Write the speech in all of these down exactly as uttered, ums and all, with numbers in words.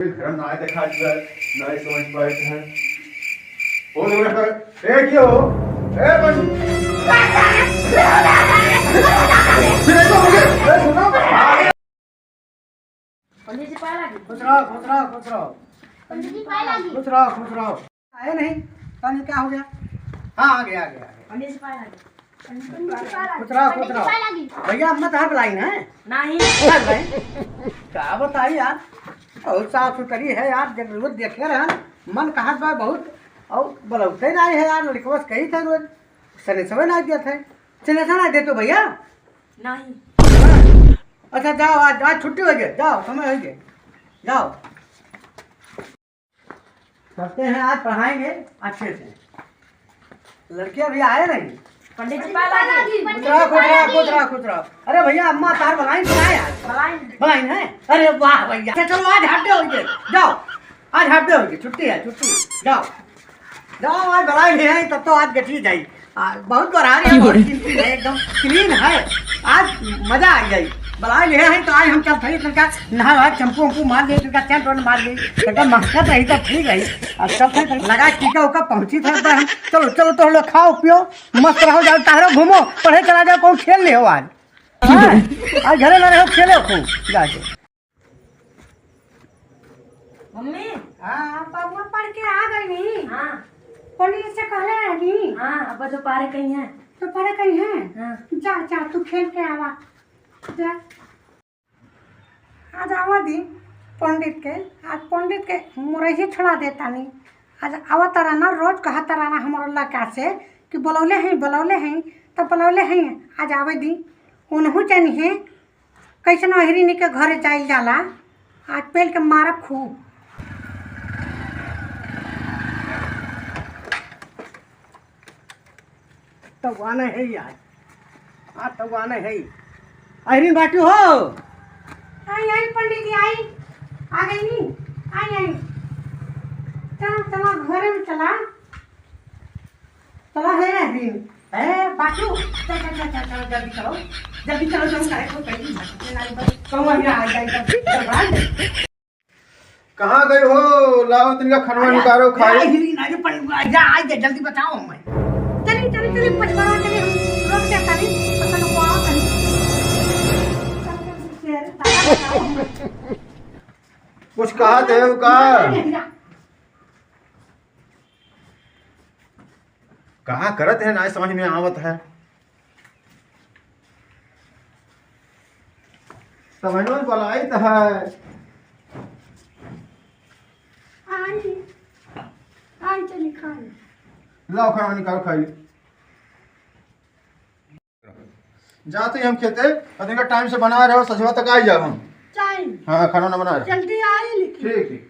घर ना आए देखा जो है, ना ही समझ पाए थे। ओ लोग कर, ए क्यों? ए बन। फिर एक बार बोले, ए सुनो। पंडित जी पाए लागी। खुश रहो, खुश रहो, खुश रहो। पंडित जी पाए लागी। खुश रहो, खुश रहो। आए नहीं, तनी क्या हो गया? हाँ, आ गया, आ गया, आ गया। पंडित जी पाए लागी। पंडित जी पाए लागी। खुश रहो, खुश रहो। पंडित जी पाए लागी। भैया, अम्मा तहार बुलाई ना? नहीं। नहीं बुलाई। का बताई यार, बहुत साफ सुथरी है यार, जब रोज देखे रहन, मन कहत बा बहुत, और बुलौते नहीं है यार, लड़कवा से कही थे रोज, सनेसवे नहीं देत है। सनेसा नहीं देतो भैया? नहीं। अच्छा जाओ, आज, आज छुट्टी हो गई, जाओ, समय हो गया, जाओ। करते हैं, आज पढ़ाएंगे अच्छे से। लड़के अभी आए नहीं। पंडित जी पाए लागी। खुश रहो, खुश रहो, खुश रहो, खुश रहो। अरे भैया, अम्मा तार बुलाई नहीं आए आज। बुलाई। बुलाई नहीं? अरे वाह भैया। अच्छा, चलो आज हाफ डे हो गए। जाओ। आज हाफ डे हो गए, छुट्टी है, छुट्टी। जाओ। जाओ, आज बुलाई नहीं है, तब तो आज गठी जाई। आ, बहुत बड़ा है, बहुत कीमती है, एकदम clean है। आज मजा आ जाई। बुलाए ले हैं तो आज हम चलत हई, तनका नहा वहा, shampoo वम्पू मार ले, तनका scent वेंट मार ले, तनका महकत रही तो ठीक रही। अब चलत हई, लगा टीका उका पहुँची था, तो हम, चलो, चलो, तो लोग खाओ पियो, मस्त रहो, जाओ टहरो, घूमो, पढ़े चला जाओ, कौन खेल ले हो आज? हाँ? आज घरे ना रहो, खेले हो खूब जाके। मम्मी। हाँ, बबुआ पढ़ के आ गई नी। हाँ। पंडित से कहले रहनी। हाँ, अब दोपहरे कहीं है। दोपहरे कहीं है? हाँ। जा, जा, तू खेल के आवा। जा। आज आवा दी पंडित के, आज पंडित के मुरही छोड़ा देता नी। आज आवा तारा ना, रोज कहा तारा ना हमारे लड़का से कि बुलौले हैं, बुलौले हैं, तो बुलौले हैं, आज आवे दी। उनहू जानी है, कैसन अहिरिनी के घरे जाइल जाला, आज पेल के मारब खूब। तवाने है आज, आज तवाने है। अहिरिन बाटू हो। आई, आई पंडित जी, आई। आ गई नी, आई, आई। चला, चला, घरे में चला। चलो हे अहिरिन। ए, बाटू, चल, चल, जल्दी चलो। जल्दी चलो, जल्दी चलो, कहीं भाग के ना, बस कहूँ अहिरा आ जाए, तब घबरा जाए। कहाँ गई हो? लाओ, तिनका खनवा निकालो, खाई। अहिरिन, अरे, पर, जा, आ जा, जल्दी बताओ हमें। चली, चली, चली, पचपना चली, हम रोक दे, चली, पसंद को आओ, चली। कुछ कहा थे का? कहाँ करत है, ना समझ में आवत है। समझ में बलाई तो है। आई, आई चली खाई। लाओ खाना निकाल खाई। जाते ही हम खेते, अतने का टाइम से बना रहे हो, सजवा तक आई जाओ हम। टाइम। हाँ, खाना ना बना रहे। जल्दी आई लेकिन। ठीक, ठीक।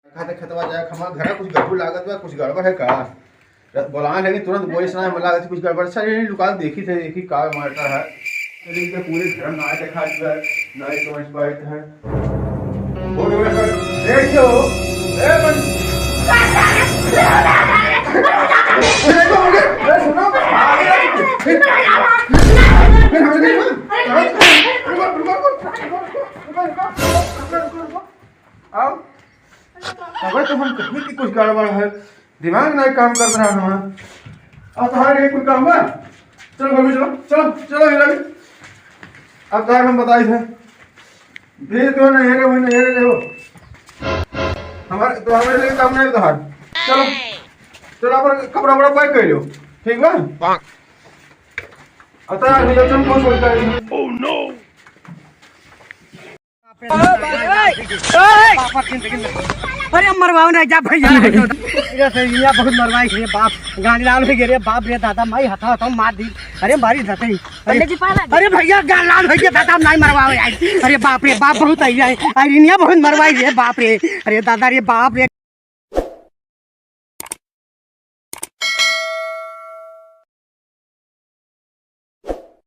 खाते खेतवा जाए, हमारे घर कुछ गड़बड़ लागत बा, कुछ गड़बड़ है का? बोला है लेकिन तुरंत बोले सुना, मला कुछ गड़बड़। अच्छा, ये लुका देखी थे, देखी का मैटर है। लेकिन के पूरे घर ना देखा है, ना ही समझ पाए थे। बोल रहे सर, देखियो, ए बन। ए, सुनो, फिर, फिर हमसे नहीं सुना। रुको, रुको, रुको। आओ। अबे तो हम कहीं की कुछ गड़बड़ है, दिमाग नहीं काम कर रहा हमारा। अब तुम्हारे लिए कोई काम हुआ? चलो भाभी, चलो, चलो, चलो, ये लगे। अब तार हम बताई थे। भेज दो ना, हेरे वही ना, हेरे रहो। हमारे, तो हमारे लिए काम नहीं उधार। चलो, चलो, अपन कपड़ा वपड़ा पैक कर लो, ठीक बा? अब तार हम जब तुम कौन सोचता है? Oh no! बाप रे, बाप रे, बाप रे। अरे मरवाओ ना जा भैया। ये से ये बहुत मरवाई है बाप, गांडी लाल हो गए रे बाप रे दादा, माई हथा हथा मार दी। अरे मारी जाते ही। पंडित जी पाला। अरे भैया गांडी लाल हो गया दादा, नहीं मरवाओ यार। अरे बाप रे बाप, बहुत आई है, अहिरिनिया बहुत मरवाई रे बाप रे। अरे दादा रे बाप रे।